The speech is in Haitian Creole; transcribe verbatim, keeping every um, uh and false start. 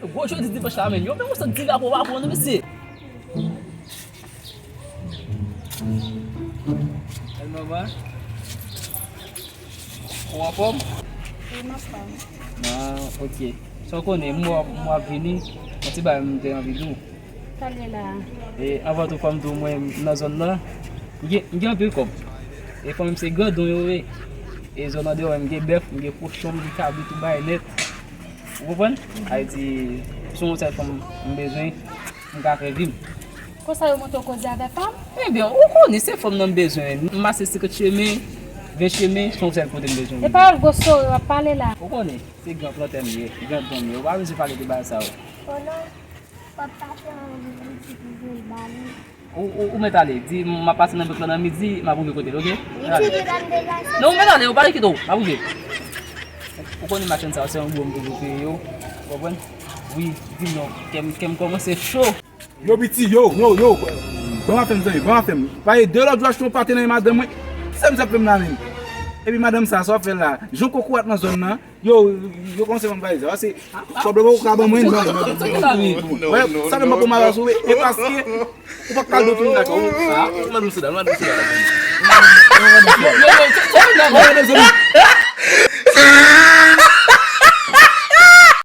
Gwo jodi dimanch la, men yo menm ou santi drapo pa bon non, mesye. Èl manman. Ou anfòm? Wi, m anfòm. Ah, ok. Sa w konnen, m wè, m wè ap vini, yon ti bagay m te anvi di w. Pale la. E anvan tou, fò m di w, mwen, nan zòn nan, m gen, m gen anpil kòb. E fanmi m se grandon yo ye. E zòn nan deyò, m gen bèf, m gen kochon, m gen kabrit, tout bagay nèt. Ou konprann? Ayiti, se yon sèl fanm m bezwen, m ka fè vi m. Konsa yo montre w koze avè fanm? Ebyen, ou konnen se fanm nan m bezwen. M pase senkant chemen, ven chemen, se yon sèl kote m bezwen. E pawòl gwo sore w ap pale la. Ou konnen, se gran plantè m ye, gran don m ye. Ou pa bezwen pale de bagay sa yo. Oh non, w ap pase yon pitit vin ba li. Ou, ou, ou mèt ale. Di, m ap pase nan blòk la nan midi, m ap rive kote l, oke? Mèt ale. Non, ou mèt ale, ou pa gen kite w, m ap rive. Ou konnen machann sa yo, se yon gwo m toujou peye yo. Ou konprann? Wi, di m non, kè m, kè m kòmanse cho. Yo, piti, yo, yo, yo. Ban m afè m, zanmi, ban m afè m. Paske de lòt jou achte yon pate nan men madanm mwen. Kisa misye ap fè m la menm? Epi madanm sa, sa w ap fè la? Jan kokorat nan zòn nan. Yo, yo kòmanse ban m valiz la. Se pwoblèm ou ka ban mwen, non, non, non, non. Wè, sa menm pa pou m ap asouve. E paske ou pa ka al do tounen lakay ou. Ah, madanm sou dam, madanm sou dam. Yo, yo, yo, yo, yo, yo, yo, yo, yo, yo, yo,